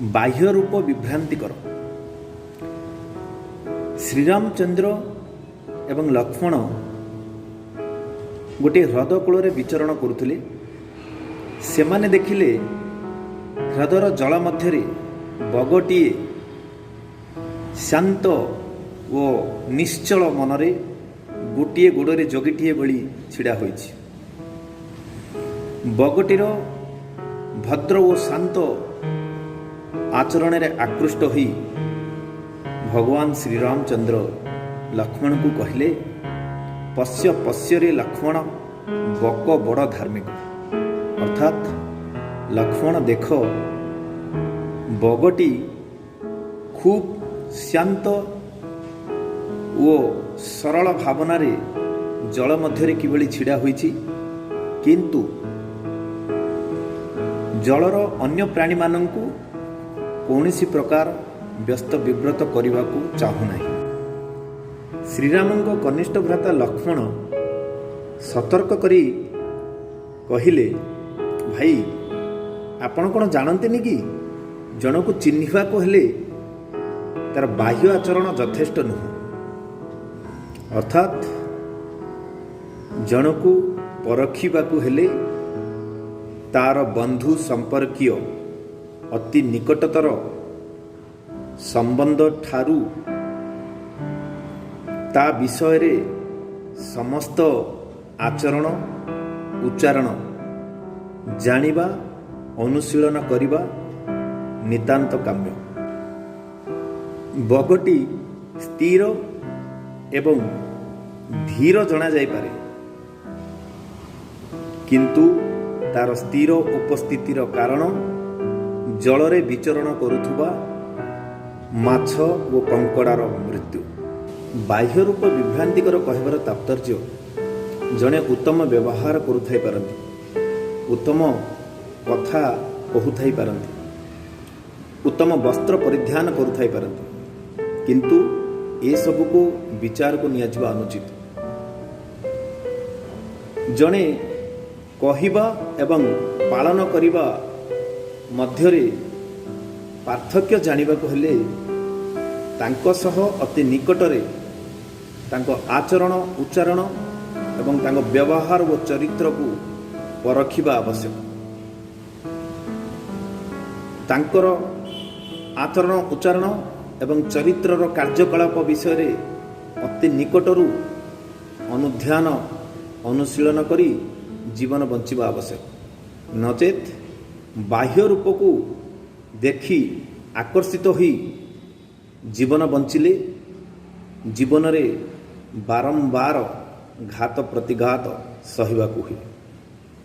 ବାହ୍ୟ ରୂପ ବିଭ୍ରାନ୍ତିକର। ଶ୍ରୀରାମଚନ୍ଦ୍ର ଏବଂ ଲକ୍ଷ୍ମଣ ଗୋଟିଏ ହ୍ରଦ କୂଳରେ ବିଚରଣ କରୁଥିଲେ। ସେମାନେ ଦେଖିଲେ, ହ୍ରଦର ଜଳ ମଧ୍ୟରେ ବଗଟିଏ ଶାନ୍ତ ଓ ନିଶ୍ଚଳ ମନରେ ଗୋଟିଏ ଗୋଡ଼ରେ ଯୋଗୀଟିଏ ଭଳି ଛିଡ଼ା ହୋଇଛି। ବଗଟିର ଭଦ୍ର ଓ ଶାନ୍ତ ଆଚରଣରେ ଆକୃଷ୍ଟ ହୋଇ ଭଗବାନ ଶ୍ରୀରାମଚନ୍ଦ୍ର ଲକ୍ଷ୍ମଣଙ୍କୁ କହିଲେ, "ପଶ୍ୟ ପଶ୍ୟରେ ଲକ୍ଷ୍ମଣ, ବକ ବଡ଼ ଧାର୍ମିକ।" ଅର୍ଥାତ୍ ଲକ୍ଷ୍ମଣ, ଦେଖ, ବଗଟି ଖୁବ୍ ଶାନ୍ତ ଓ ସରଳ ଭାବନାରେ ଜଳ ମଧ୍ୟରେ କିଭଳି ଛିଡ଼ା ହୋଇଛି, କିନ୍ତୁ ଜଳର ଅନ୍ୟ ପ୍ରାଣୀମାନଙ୍କୁ କୌଣସି ପ୍ରକାର ବ୍ୟସ୍ତ ବିବ୍ରତ କରିବାକୁ ଚାହୁଁନାହିଁ। ଶ୍ରୀରାମଙ୍କ କନିଷ୍ଠ ଭ୍ରାତା ଲକ୍ଷ୍ମଣ ସତର୍କ କରି କହିଲେ, "ଭାଇ, ଆପଣ କ'ଣ ଜାଣନ୍ତିନି କି ଜଣକୁ ଚିହ୍ନିବାକୁ ହେଲେ ତାର ବାହ୍ୟ ଆଚରଣ ଯଥେଷ୍ଟ ନୁହଁ? ଅର୍ଥାତ୍ ଜଣକୁ ପରଖିବାକୁ ହେଲେ ତାର ବନ୍ଧୁ ସମ୍ପର୍କୀୟ ଅତି ନିକଟତର ସମ୍ବନ୍ଧ ଠାରୁ ତା ବିଷୟରେ ସମସ୍ତ ଆଚରଣ ଉଚ୍ଚାରଣ ଜାଣିବା, ଅନୁଶୀଳନ କରିବା ନିତାନ୍ତ କାମ୍ୟ। ବଗଟି ସ୍ଥିର ଏବଂ ଧୀର ଜଣାଯାଇପାରେ, କିନ୍ତୁ ତାର ସ୍ଥିର ଉପସ୍ଥିତିର କାରଣ ଜଳରେ ବିଚରଣ କରୁଥିବା ମାଛ ଓ କଙ୍କଡ଼ାର ମୃତ୍ୟୁ।" ବାହ୍ୟ ରୂପ ବିଭ୍ରାନ୍ତିକର କହିବାର ତାତ୍ପର୍ଯ୍ୟ, ଜଣେ ଉତ୍ତମ ବ୍ୟବହାର କରୁଥାଇପାରନ୍ତି, ଉତ୍ତମ କଥା କହୁଥାଇପାରନ୍ତି, ଉତ୍ତମ ବସ୍ତ୍ର ପରିଧାନ କରୁଥାଇପାରନ୍ତି, କିନ୍ତୁ ଏସବୁକୁ ବିଚାରକୁ ନିଆଯିବା ଅନୁଚିତ। ଜଣେ କହିବା ଏବଂ ପାଳନ କରିବା ମଧ୍ୟରେ ପାର୍ଥକ୍ୟ ଜାଣିବାକୁ ହେଲେ ତାଙ୍କ ସହ ଅତି ନିକଟରେ ତାଙ୍କ ଆଚରଣ ଉଚ୍ଚାରଣ ଏବଂ ତାଙ୍କ ବ୍ୟବହାର ଓ ଚରିତ୍ରକୁ ପରଖିବା ଆବଶ୍ୟକ। ତାଙ୍କର ଆଚରଣ ଉଚ୍ଚାରଣ ଏବଂ ଚରିତ୍ରର କାର୍ଯ୍ୟକଳାପ ବିଷୟରେ ଅତି ନିକଟରୁ ଅନୁଧ୍ୟାନ ଅନୁଶୀଳନ କରି ଜୀବନ ବଞ୍ଚିବା ଆବଶ୍ୟକ। ନଚେତ୍ ବାହ୍ୟ ରୂପକୁ ଦେଖି ଆକର୍ଷିତ ହୋଇ ଜୀବନ ବଞ୍ଚିଲେ ଜୀବନରେ ବାରମ୍ବାର ଘାତ ପ୍ରତିଘାତ ସହିବାକୁ ହୁଏ।